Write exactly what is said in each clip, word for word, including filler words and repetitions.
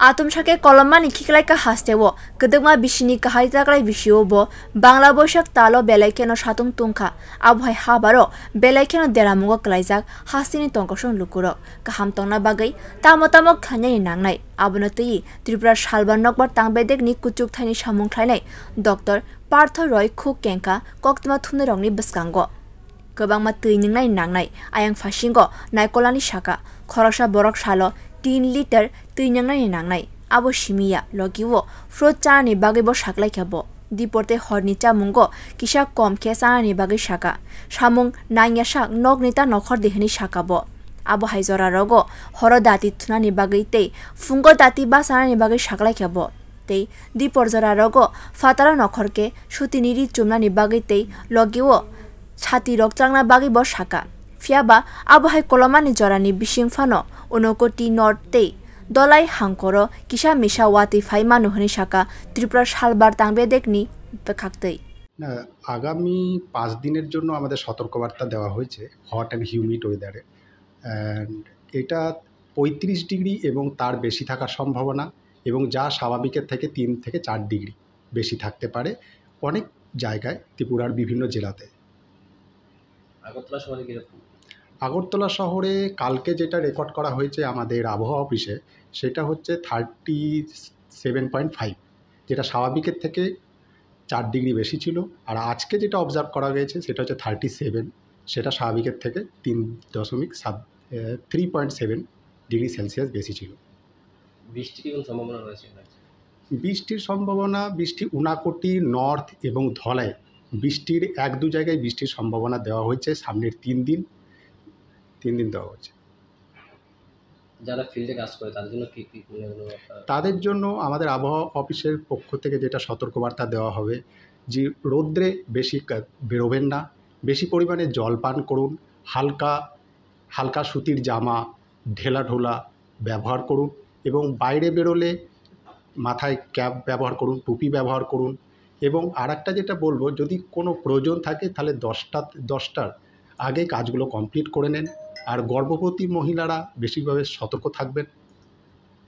Atumsake kolommani khiklaika hasteo kwdwkma bisini kahai taklai bisio bo Bangla Boisak talo belai kheno satung tungkha. Abohai habaro belai kheno deramungo klaijak hasteni tongkosong lukurok. Kaham tongna bagwi tamo tamo khlainani nangnai. Abono twiwi Tripura salbar nokbar tangbedekni kuchuk thaini samung khlainai Doctor Partho Roy khuk kengkha koktwma thumnairokni bwskango. Kwbangma twi nwngnai nangnai. Ayang phasingo naikolani saka, khoroksa borok salo tin liter twi nwngnai nangnai. Abo simi ya, logi o fruit chanani bagwi bo saklaikha bo. Dipor tei horni chamungo kisa kom khe chanani bagwi saka. Samung nangya sak nokni ta nokhor di hwnwi saka bo. Abo hai jora rogo horo dati thunani bagwi tei phungo dati bachanani bagwi saklaikha bo. Tei dipor jora rogo phataro nokhor khe sutini ri chumnani bagwi tei logi o sati rok changna bagwi bo saka. Phiya ba abo hai kolomani jorani bising phano Unakoti North tei Dolai Hangkoro kisa misa watwi phai mano hwnwi saka Tripura salbar tangbedekni bwkhaktwi. না, আগামী পাঁচ দিনের জন্য আমাদের সতর্কবার্তা দেওয়া হয়েছে hot and humid ওয়েদারে। অ্যান্ড এটা পঁয়ত্রিশ ডিগ্রি এবং তার বেশি থাকার সম্ভাবনা, এবং যা স্বাভাবিকের থেকে তিন থেকে চার ডিগ্রি বেশি থাকতে পারে অনেক জায়গায় ত্রিপুরার বিভিন্ন জেলাতে। আগরতলা শহরে কিরকম? আগরতলা শহরে কালকে যেটা রেকর্ড করা হয়েছে আমাদের আবহাওয়া অফিসে, সেটা হচ্ছে থার্টি সেভেন পয়েন্ট ফাইভ, যেটা স্বাভাবিকের থেকে চার ডিগ্রি বেশি ছিল। আর আজকে যেটা অবজার্ভ করা গেছে, সেটা হচ্ছে থার্টি সেভেন, সেটা স্বাভাবিকের থেকে তিন দশমিক সাত, three point seven degree Celsius বেশি ছিল। বৃষ্টি কি কোনো সম্ভাবনা রয়েছে? বৃষ্টির সম্ভাবনা, বৃষ্টি উনাকোটি নর্থ এবং ধলাই বৃষ্টির এক দু জায়গায় বৃষ্টির সম্ভাবনা দেওয়া হয়েছে সামনের তিন দিন, তিন দিন দেওয়া হয়েছে। যারা ফিল্ডে কাজ করে তাদের জন্য কি কি, মানে, কোনো একটা তাদের জন্য আমাদের আবহাওয়া অফিসের পক্ষ থেকে যেটা সতর্কবার্তা দেওয়া হবে যে রৌদ্রে বেশি কা-, বেরোবেন না, বেশি পরিমাণে জল পান করুন, হালকা, হালকা সুতির জামা, ঢেলা ঢোলা ব্যবহার করুন এবং বাইরে বেরোলে মাথায় ক্যাপ ব্যবহার করুন, টুপি ব্যবহার করুন। এবং আর একটা যেটা বলবো, যদি কোনো প্রয়োজন থাকে তাহলে দশটা, দশটার আগে কাজগুলো কমপ্লিট করে নেন। আর গর্ভবতী মহিলারা বেশিভাবে সতর্ক থাকবেন,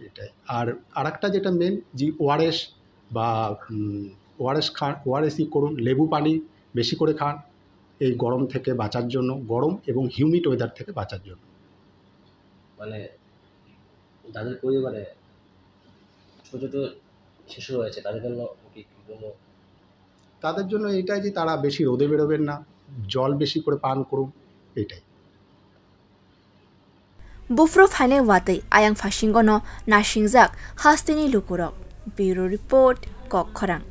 এটাই। আর আরেকটা যেটা মেন, যে ওআরএস বা, উম, ওআরএস খান, ওআরএসই করুন, লেবু পানি বেশি করে খান এই গরম থেকে বাঁচার জন্য, গরম এবং হিউমিড ওয়েদার থেকে বাঁচার জন্য। মানে, যাদের পরিবারে ছোট ছোট শিশু রয়েছে, তাদের জন্য কি, কি কোনো তাদের জন্য এটাই যে তারা বেশি রোদে বেরোবেন না, জল বেশি করে পান করুন, এটাই। Buphuru phainai watwi ayang phasingono nasingjak hasteni lukurok. Bureau Report, Kokkhorang.